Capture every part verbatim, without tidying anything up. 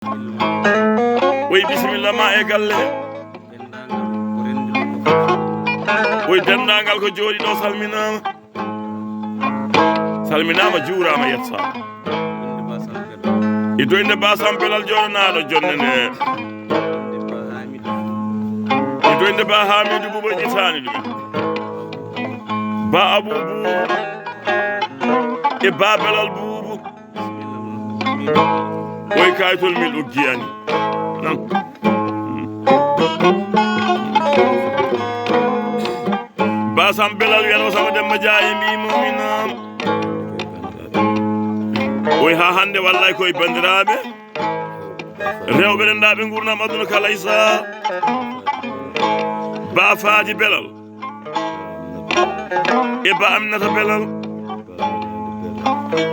Oy, bisimilla ma e galle. Oy, denndaangal ko jooɗi ɗo salminaama. Salminaama, juuraama, yettaama. E doyde Ba Sampelal jooɗanaaɗo jonne nde. E doyde Ba Hamidu Buuba ƴittaani ɗum. Ba Abu Buubu. E Ba Belal Buubu. Oy, kaytol mil uggiyani. Nan. Ba Sampelal wiyata o Samba Demba Jaayi mbi momi noon. Oy, ha hannde wallay koye banndiraaɓe rewɓe renndaɓe ngurnam aduna kala isa. Ba Faati Belal. E Ba Aminata Belal.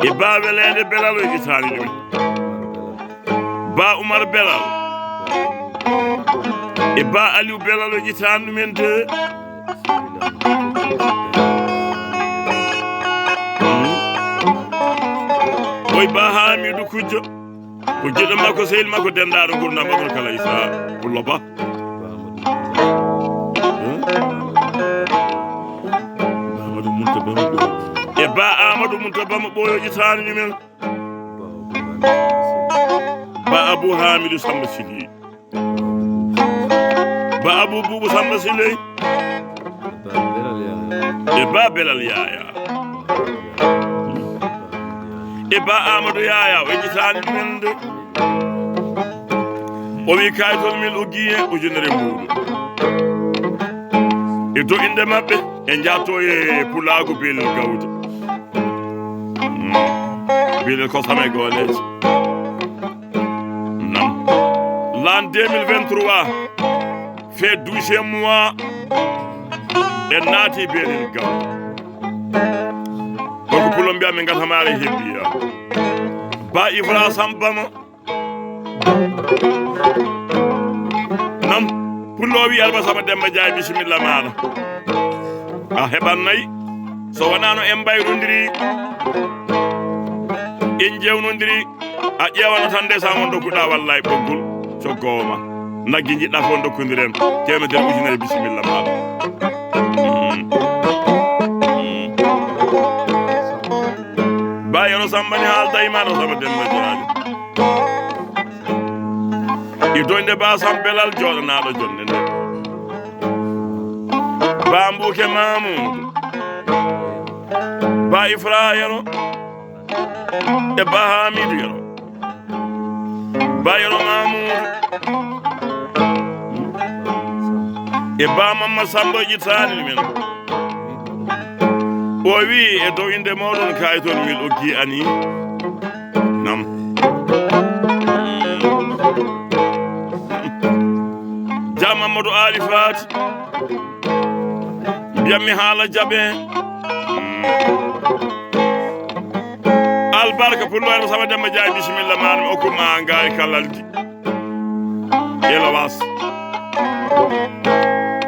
E Ba Weleede Belal o ƴittaani ɗumen. Ba Umar Belal. E Ba Aliou Belal o ƴittaani ɗumen de. Oy, Ba Hamidou Kujjo. Ko jiɗɗo makko, sehil makko, denndaanɗo ngurndan makko kala isa. Pullo Ba. Amadou Munta Ba mo ɓooyi. E Ba Amadou Munta Ba mo ɓooyi o ƴittaani ɗumen. Ba Abu Hamidu Samba Sidi. Ba Abu Bubu Samba Sile. E Ba Belal Yaya. E Ba Amadou Yaya, o ƴittaani ɗumen de. O wi kaytol mil uggiye ujunere mbuuɗu. E to innde maɓɓe, e njatto e Pulaagu Belel Gawde. Mm. Belel Kosam e Gooleeje. Nam. L'an deux mille vingt-trois, fait douzième mois, en naati Belel Gawde. Gorko Pullo mbiya min ngata maare hebbiya. Ba Ibra Samba mo. Nam, Pullo wi Alba Samba Demba Jaay, bisimilla maaɗa. A heɓan nayi. So wonano en mbayrondiri, en jewnondiri, a ƴewana tan ndesan on dokkuɗa wallay ɓoggol coggowo ma. Naggi jiɗɗa fof dokkondiren. Temedere ujunere, bisimilla maaɗa. Mm. Mm. Ba Yero Samba ni haalda e maaɗa Samba Demba Jaay. Idoynde Ba Sam Belal jooɗanaaɗo jonde nde. Ba Mbuuke Mamuudu. Ba Ifra Yero. E Ba Hamidu Yero. Ba Yero Mamuudu. E Ba Mamma Samba ƴittaani men. O wi e dow innde mooɗon kayitol mil oggi ani. Nam. Ja Mamadou Ali Fati. Mbiyammi haala jaɓe. Albarka Pullo en Samba Demba Jaay, bisimilla ma, mi okku ma ngaari kalaldi. Elawas.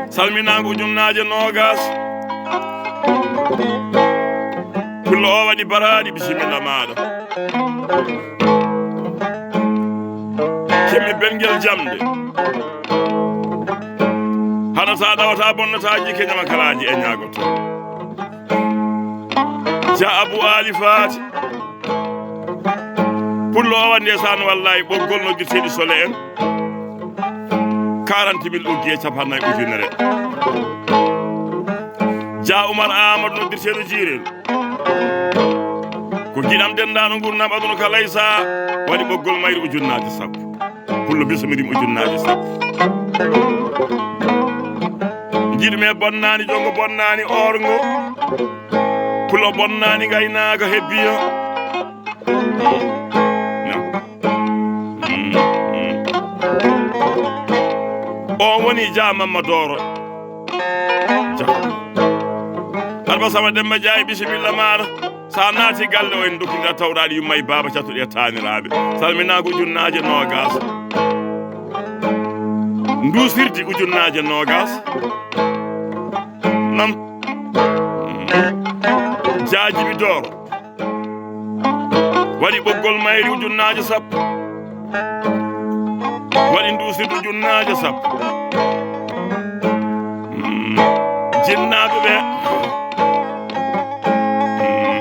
Salminaango ujunnaaje noogas. Pullo o waɗi baraaɗi, bisimilla maaɗa. Kemmi bengel jamde. Haɗata ɗawata bonnata jikke ñama kalaaji e ñaagoto. Ja Abu Ali Fati. Pullo o wande san wallahi ɓoggol noddirteeɗi sole en. Quarante mille uggi e capannayi ujunere. Ja Umar Amadou noddirteeɗo jiirel. Ko giɗam denndaano ngurnam aduna ka laysa waɗi ɓoggol mayri ujunnaaji sappo. Pullo bismiɗim ujunnaaji sappo. Jiɗmi e bonnaani, jongo bonnaani, orngo. Pullo bonnaani, ngaynaaka, hebbiyo. On woni Ja Mamma Dooro. Ja. Alba Sama Demba Jaay, bisimilla maaɗa. Sa naati galle o en dokkindira tawɗaaɗi yumma e baaba, cattuɗi e taaniraaɓe. Salminaago ujunnaaje noogas. Nduusirdi ujunnaaje noogas. Nam. Jaajibi Dooro. Waɗi ɓoggol mayri ujunnaaje sappo. Waɗi nduusidu ujunnaaje sappo. Mm. Jinnaaɓe ɓe. Mm.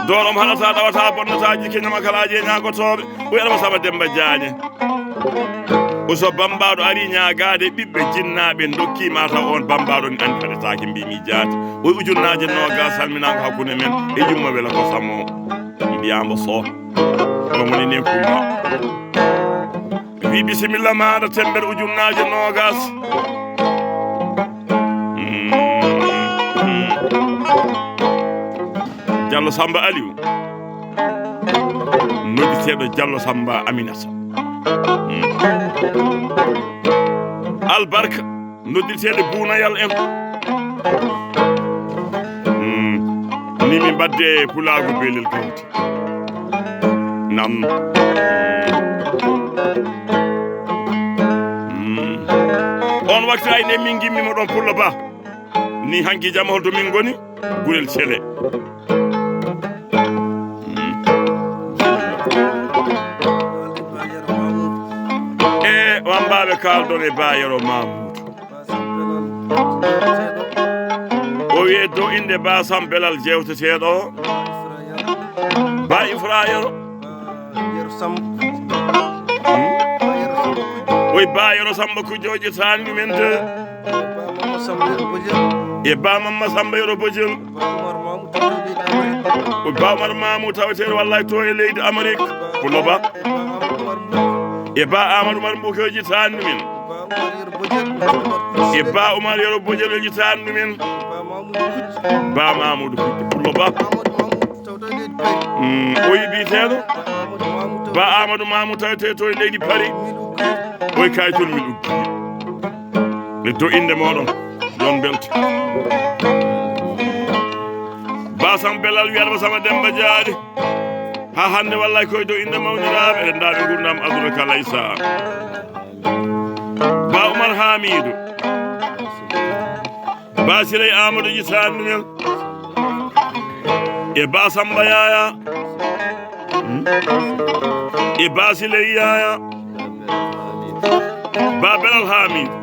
Doorom haɗata, ɗawata, bonnata, jikke ñamakalaaji e ñaagotooɓe. O wiya ɗo Samba Demba Jaañe. O so Bammbaaɗo arii ñaagaade ɓiɓɓe jinnaaɓe, ndokkii ma taw oon Bammbaaɗo ne anndi faɗetaake, mbii mi jaati. O wiyi ujunnaaje noogaas salminaango hakkunde men e yumma wela ko Samo. Mbiyaama so. Ɗum woni nen Kumba. Wi bisimilla maaɗa, temedere ujunnaaje noogaas. Mm, mm. Jallo Samba Aliou. Nodditeeɗo Jallo Samba Aminata. Mm. Albarka. Nodditeeɗo Buunayal en. Mm. Ni mi mbadde pulaagu belel gawti. Nam. Mm. On waktu ay ne min ngimmi mo ɗon Pullo Ba. Ni hanki jama holto min ngoni? Gurel Cele. Mm. E wambaaɓe kaaldon e Ba Yero Mamoudou. O wiye do inde Ba Sam Belal jeewteteeɗo. Ba Ifra Yero. Hmm? Oy Ba Yero Samba Kujjo jitaani ɗumen de. E Ba Mamma Samba Yero Bojel. O Ba Umar Mamu taweteeɗo wallahi to e leydi Amérique. Pullo Ba. E Ba Amadou Umar Mbukeji taanni min. E Ba Umar Yero Bojel ji taanni min. Ba Mamoudou Kujji Pullo Ba. Mm, o yi biyeteeɗo Ba Amadou Mamoudou tawetee to e leydi Paris. Oy kayitol mi ɗuggi. Ne to innde mooɗon. Ɗon belti. Ba Sam Belal wiyata Ba Sama Demba Jaaɗi. Haa hannde wallay koye dow innde mawniraaɓe, renndaaɓe ngurndaam aduna kala e sahaa. Ba Umar Haamiidu. Ba Siley Aamadu Issa Duñal. E Ba Samba Yaaya. Hmm? E Ba Siley Yaaya. Ba Belal Haamiidu.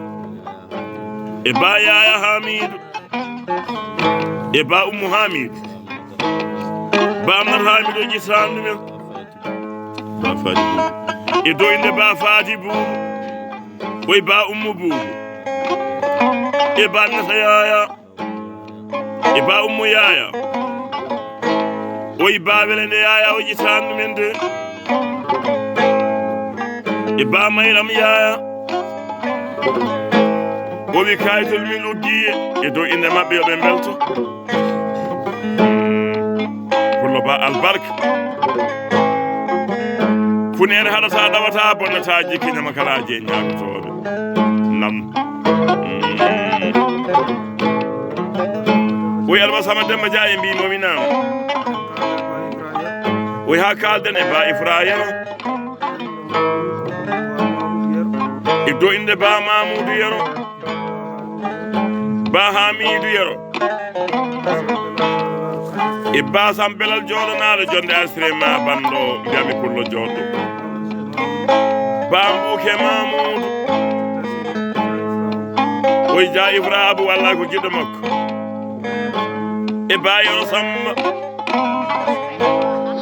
E Ba Yaaya Haamiidu. E Ba Ummu Haamiidu. Ba Amnat Haamiidu o ƴittaani ɗumen. Ba Faati Buubu. E dow innde Ba Faati Buubu. Oy Ba Ummu Buubu. E Ba Nata Yaaya. E Ba Ummu Yaaya. Oy Ba Welende Yaaya o ƴittaani ɗumen de. E Ba Mayram Yaaya. O wi kayitol min uddi e dow innde maɓɓe yo ɓe mbelto. Pullo Ba albarka. Funeere haɗata, ɗawata, bonnata, jikke ñamakalaaji e ñaagotooɓe. Nam. O wi Alba Sama Demba Dia e mbii momi nam. O wi haa kaalden e Ba Ifra Yero. E dow innde Ba Mamoudou Yero. Ba Hamidou Yero. E Ba Sam Belal jooɗanaaɗo jonde asre ma banndo, mbiyami pullo jooɗo. Ba Mbuuke Mamoudou. Oy Dia Ifra Abou walla ko giɗɗo makko. E Ba Yero Samba.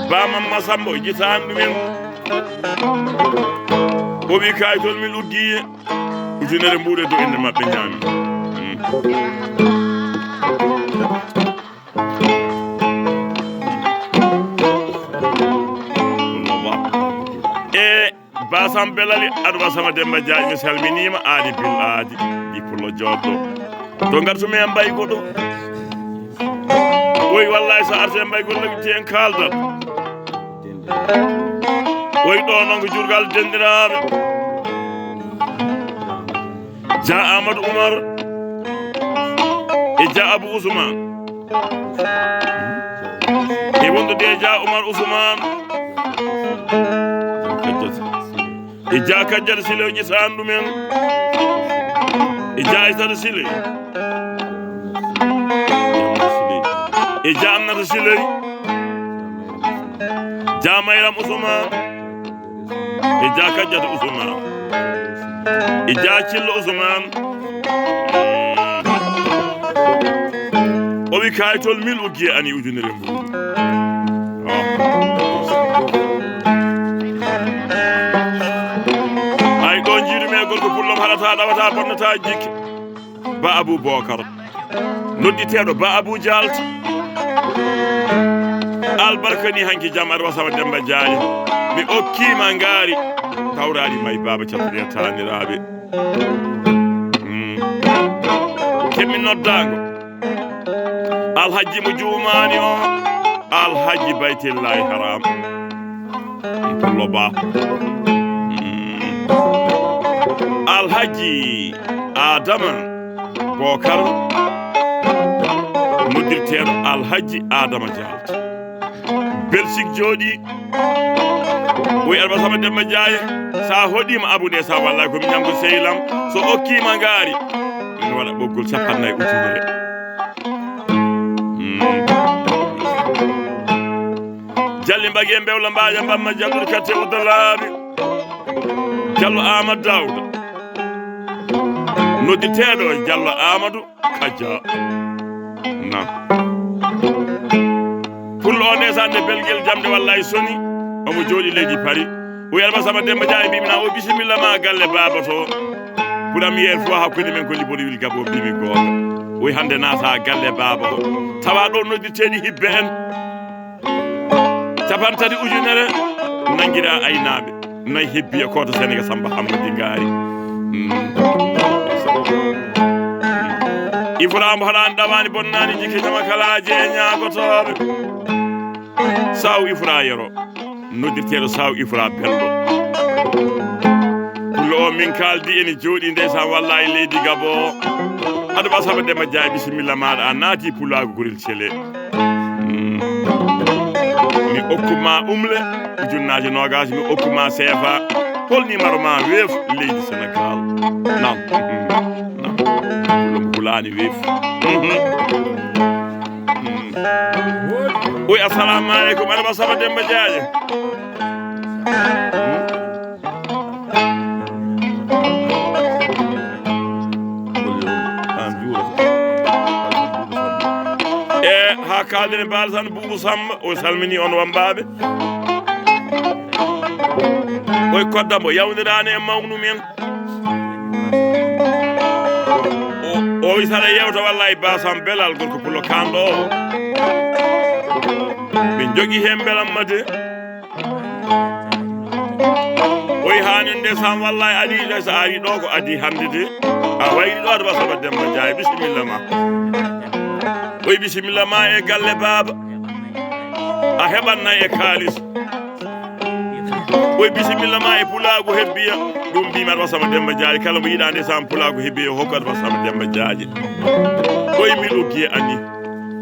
Ba Mamma Samba o ƴittaani ɗumen. O wi kayitol min uddiye. Ujunere mbuuɗe dow innde maɓɓe ñaami. Mm. E Ba Sam Belali, Adou Ba Sama Demba Diagne, mi salminiima, Aali Bil Aadi, ɗi pullo jooɗɗo. To ngartu mi en mbaygo ɗo. Oy, wallahi, so arte mbaygo lagti en kaaldat. Oy, ɗo noon ko jurgal denɗiraaɓe. Dia Amadou Oumar. E Dia Abou Ousmane. E wondude e Dia Oumar Ousmane. E Dia Kajjata Sile o ƴittaani ɗumen. E Dia Aissata Sile. E Dia Aminata Sile. Dia Mayram Ousmane. E Dia Kajjata Ousmane. E jaacillo Usmaan. O wi kaytol mil o giye ani ujunere mbuuɗu. Ay ɗon jiiɗumi e gorko pullo mo haɗata, ɗawata, bonnata jikke. Ba Abubakar. Nodditeeɗo Ba Abu Jalt. Albarka ni hanki jam aɗa wasama Demba Jaajo. Mi okkiima ngaari. Tawraari may baaba cattiriya taaniraaɓe. Mm. Keɓmi noddaango. Alhaji mo juumaani o. Alhaji Baytillahi Haram. Pullo Ba. Mm. Alhaji Adama Bokar. Noddirteeɗo Alhaji Adama Jalt. Belgique jooɗi. Wi Alba Samba Demba Jaaye. Sa hoɗima abude sa wallay ko miñam ko sehil am. So okkima ngaari. Min waɗa ɓoggol capannay ujunere. Mm. Jalli mbagi e mbewla mbaaja mbamma jallude katte udda laabi. Jallo Amadou Daouda. Nodditeeɗo Jallo Amadou Kaja. Na. Pullo o ndeysaan nde belgel jamde wallay soni. Omo jooɗi leydi Paris. O wi Alba Samba Demba Jaaye mbimi na o bisimilla ma galle baaba to. Ɓuram yeer fof hakkunde men ko Libreville Gabon mbimi goonga. O wi hannde naata galle baaba o. Tawa ɗo noddirteeɗi hibbe en. Capanɗe tati ujunere nanngiraa aynaaɓe. Nayi hebbi e kooto Senegal Samba Hammadi Ngaari. Mm. Ifra mbo haɗaani ɗawaani bonnaani jikke jama kalaaje e ñaagotooɓe. Saw Ifra Yero. Noddirteeɗo Saw Ifra Bello. Pullo o min kaaldi ene jooɗi ndeysaan wallaahi leydi Gabo. Aɗa Ba Samba Demba Jaaye bisimilla maaɗa a naati pulaagu gorel cele. Mm. Mi okkuma umle ujunnaaje noogaas mi okkuma seefa. Hol nimaro ma weef leydi Senegal? Nam. Nam. Pullo mo hulaani weef. Mhm. Mm. Oy, assalamu aleykum. Aɗa Ba Samba Demba Jaaye. E ha kalden e Baal Samba Buubu Samba o salmini on wambaaɓe. Oy kodda mbo yawniraani e mawnu men. O, o wi saɗa yewta wallay Ba Samba Belal gorko pullo kanɗo o. Ɓe jogi heen mbelamma de. Oy hanin nde sam wallay adi ɗo so ari ɗo ko adi hannde de. A wayri ɗo aɗa wasaba Demba Jaaye bisimilla ma. Oy bisimilla ma e galle baaba. A heɓan nay e kaalis. Oy bisimilla ma e pulaagu hebbiya. Ɗum mbimi aɗa wasaba Demba Jaaye kala mo yiɗa nde sam pulaagu hebbiya hokku aɗa wasaba Demba Jaaye. Oy mi ɗoggi e ani.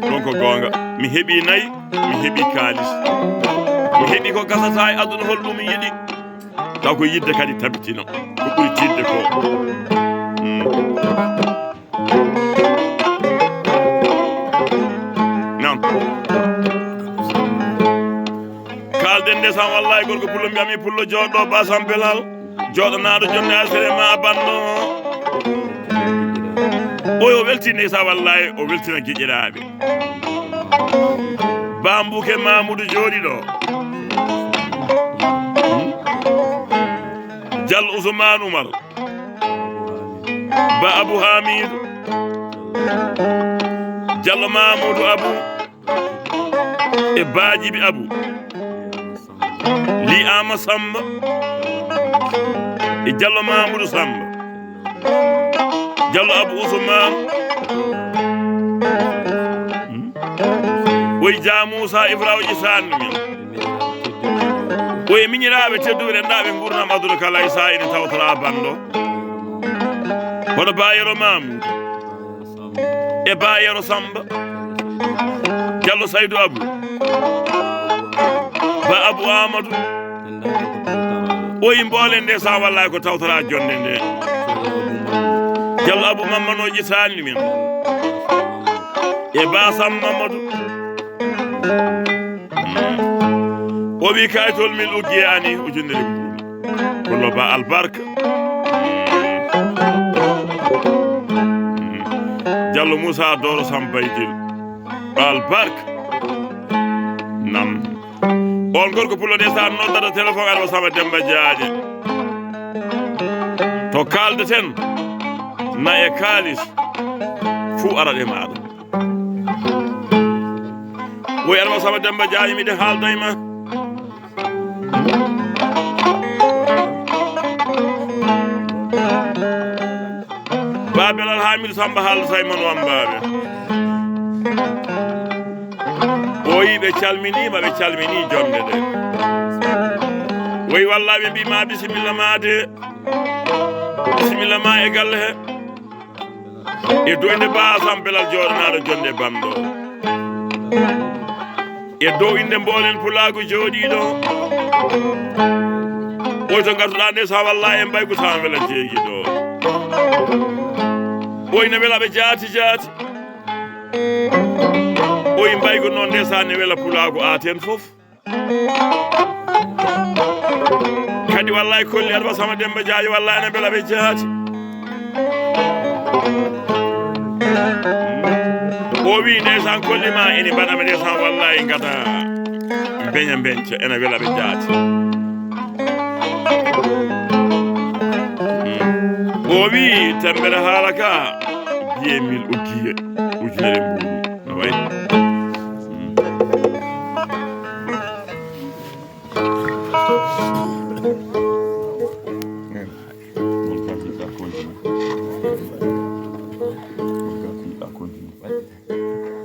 Ɗon ko goonga mi heɓi nay. Mi heɓi kaalis. Mi heɓi ko gasata e aduna hol ɗum yiɗi. Taw ko yidde kadi tabitina ko ɓuri tiiɗde ko. Mm. Nam. Kaalden nde sam wallay gorko pullo mbiyami pullo jooɗo basam belal. Jooɗanaaɗo jonde asere ma banno. Oy o weltini sa wallay o weltina giƴiraaɓe. Bambuke Mamoudou jooɗi ɗo. Jal Ousmane Oumar. Ba Abou Hamidou. Jallo Mamoudou Abou. E Baajibi Abou. Li Ama Samba. E Jallo Mamoudou Samba. Jallo Abou Ousmane. Oy Dia Moussa Ibrahima Ƴisaani min. Oye miñiraaɓe tedduɓe ɗenɗaaɓe nguurnam aduna kala e saha ene tawtora banndo. Hono Ba Yero Mamoudou. E Ba Yero Samba. Jallo Saydou Abou. Ba Abou Amadou. Oyi mboole nde sa wallay ko tawtora jonde nde. Jallo Abou Mammano ƴittaani min. E Ba Sam Mamadou. O wi kaytol min uggi e ani ujunere mbuuɗu. Pullo Ba albarka. Moussa Doro Sambaydil. Albarka. Nam. On gorko pullo ndeysaan noddata téléphone Adama Samba Demba Jaaje. To kaaldeten na e kaalis fuu arat e maaɗa. Woy Adama Samba Demba Jaaje miɗen haalda e ma. Babel Alhamidu Samba Hal Simon Wambaɓe. Woyi ɓe calminiima, ɓe calminii jonde nde. Woyi wallaaɓe mbii ma bisimilla ma de. Bisimilla ma e galle he. E dow innde Ba Sam Belal jooɗanaaɗo jonde bamɗo. E dow innde mboolem pulaagu jooɗiiɗo. Oy to ngartuɗaa nde sa walla en mbaygu sa wela jeegiɗo. Oy ne wela ɓe jaati jaati. Oy mbaygu noon nde sa ne wela pulaagu aten fof. Kadi wallay kolli Adama Sama Demba Jaajo wallay ene bela ɓe jaati. O wi ndeysaan kolli ma ene mbaɗa mi ndeysaan wallay gada beña beñca ene wela ɓe jaati. O wi tembere haala ka biye mil ugiye ujunere mbuuɗu.